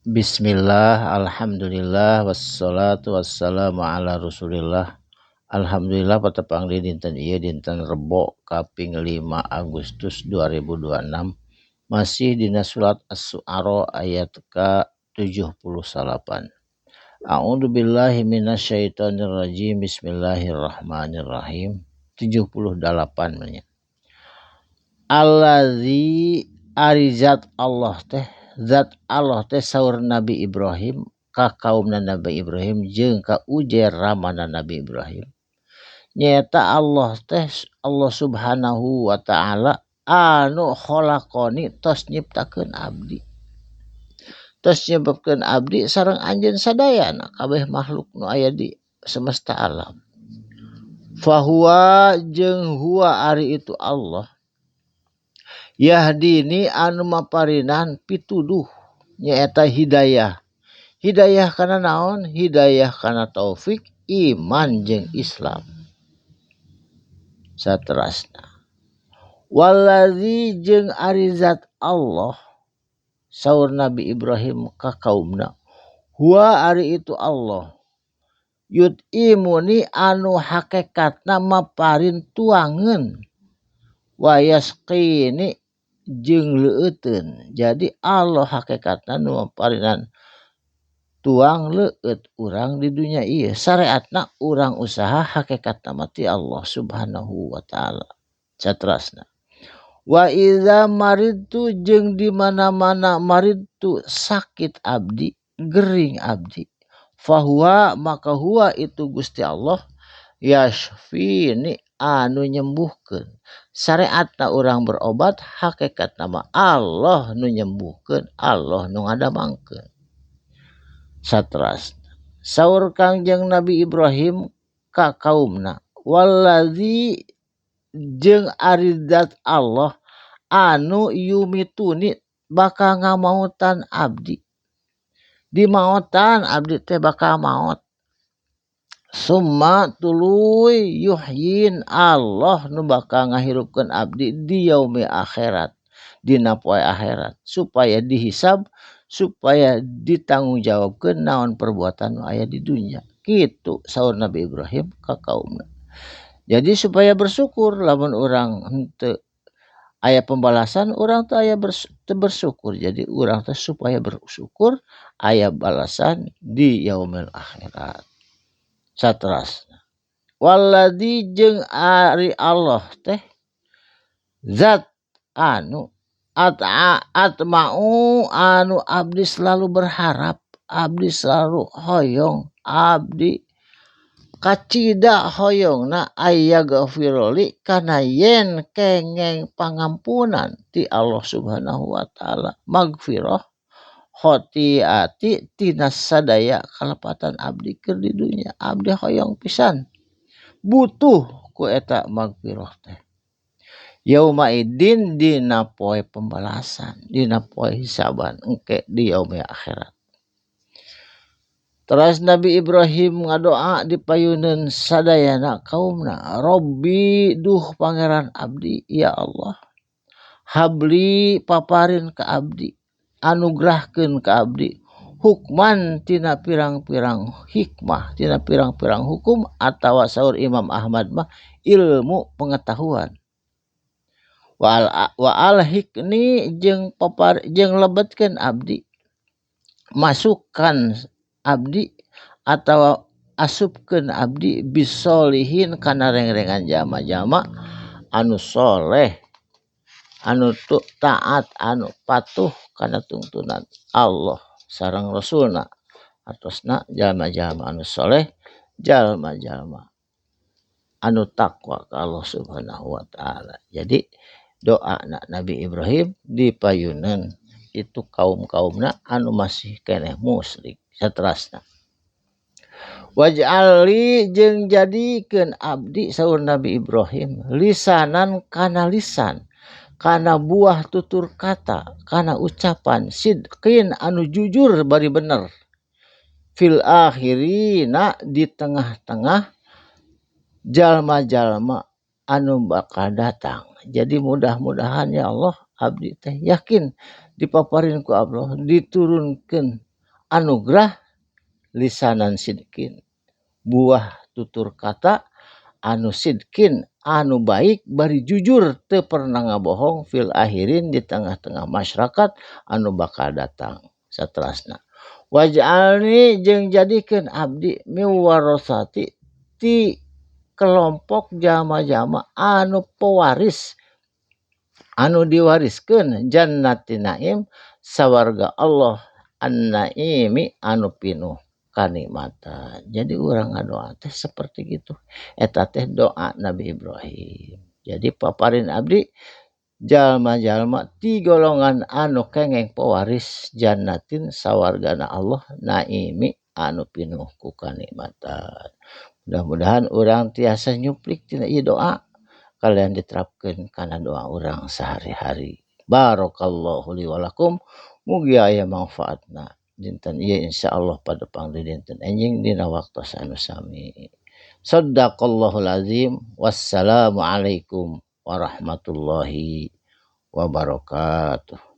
Bismillah, alhamdulillah, wassalatu wassalamu ala rasulillah. Alhamdulillah patepang di dinten ieu dinten Rebo kaping 5 Agustus 2026 masih dina surat Asy-Syu'ara ayat ka-78. A'udzu billahi minasyaitonir rajim. Bismillahirrahmanirrahim. 78 nya. Allazi ari zat Allah teh, zat Allah teh saur Nabi Ibrahim ka kaumna Nabi Ibrahim jeung ka ujer ramana Nabi Ibrahim. Nyaeta Allah teh Allah Subhanahu wa taala anu khalaqani tos nyiptakeun abdi. Tos nyebabkeun abdi sareng anjeun sadayana kabeh makhluk nu aya di semesta alam. Fahuwa jeung huwa ari itu Allah yahdini anu maparinan pituduh nyaeta hidayah. Hidayah kana naon? Hidayah kana taufik iman jeung Islam. Saterasna wallazi jeung ari zat Allah saur Nabi Ibrahim ka kaumna huwa ari itu Allah yut'imuni anu hakikatna maparin tuangeun wa yasqini jeung leueuteun. Jadi Allah hakikatna nu maparinan tuang leueut urang di dunia ieu. Syariatna urang usaha hakikatna mah ti Allah Subhanahu wa taala. Saterasna wa iza maridtu jeung di mana-mana maridtu sakit abdi, gering abdi, fahuwa maka huwa itu Gusti Allah yashfini anu nyembuhkeun. Syariatna urang berobat hakikatna mah Allah nu nyembuhkeun, Allah nu ngadamangkeun. Saterasna saur Kangjeng Nabi Ibrahim ka kaumna wallazi jeung ari zat Allah anu yumituni bakal ngamautan abdi. Dimaotan abdi teh bakal maot. Summa tuluy yuhyin Allah nu bakal ngahirupkeun abdi di yaumi akhirat, dina poe akhirat, supaya dihisab, supaya ditanggungjawabkeun naon perbuatan nu aya di dunia. Kitu saur Nabi Ibrahim ka kaumna. Jadi supaya bersyukur lamun urang henteu aya pembalasan, urang teh aya teu bersyukur. Jadi urang teh supaya bersyukur aya balasan di yaumil akhirat. Saterasna waladzi jeung ari Allah teh zat anu atma'u anu abdi selalu berharap, abdi selalu hoyong, abdi kacida hoyongna aya gafiroli kana yen kengeng pangampunan ti Allah Subhanahu wa taala, magfirah khotiati tina sadaya kalepatan abdi keur di dunya. Abdi hoyong pisan butuh ku eta magfirah teh. Yauma idin dina poe pembalasan, dina poe hisaban engke di yaumi akhirat. Teras Nabi Ibrahim ngadoa di payuneun sadayana kaumna, Robbi duh pangeran abdi ya Allah, habli paparin ka abdi, anugerahkeun ka abdi hukman tina pirang-pirang hikmah, tina pirang-pirang hukum, atawa saur Imam Ahmad mah ilmu pengetahuan. Wa alhikni jeung papar jeung lebetkeun abdi, masukkan abdi atau asupkeun abdi bisolihin kana rengrengan jama-jama anu soleh, anu taat, anu patuh kana tuntunan Allah sareng Rasulna, atosna jalma-jalma anu soleh, jalma-jalma anu takwa ka Allah Subhanahu wa taala. Jadi doa Nabi Ibrahim dipayunan itu kaum-kaumna anu masih keneh musyrik. Saterasna waj'alli jeung jadikeun abdi saur Nabi Ibrahim lisanan kana lisan, kana buah tutur kata, kana ucapan sidqin anu jujur bari bener, fil akhirina di tengah-tengah jalma-jalma anu bakal datang. Jadi mudah-mudahan ya Allah abdi teh yakin dipaparin ku Allah, diturunkeun Anugerah lisanan sidkin, buah tutur kata anu sidkin, anu baik bari jujur teu pernah ngabohong fil akhirin di tengah-tengah masyarakat anu bakal datang saterasna. Waj'alni jeung jadikeun abdi miwarasati ti kelompok jalma-jalma anu pewaris anu diwariskeun jannati naim sawarga Allah an-naimi anu pinuh kanikmatan. Jadi urang ngadoa teh seperti gitu. Eta teh doa Nabi Ibrahim. Jadi paparin abdi jalma-jalma ti golongan anu kengeng pewaris jannatin sawargana Allah naimi anu pinuh ku kanikmatan. Mudah-mudahan urang tiasa nyuplik tina ieu doa kalian diterapkeun kana doa urang sehari-hari. Barakallahu li wa lakum, mugi aya manfaatna. Dinten ieu insyaallah padepang di dinten enjing dina waktos anu sami. Sadaqallahul azim. Wassalamualaikum warahmatullahi wabarakatuh.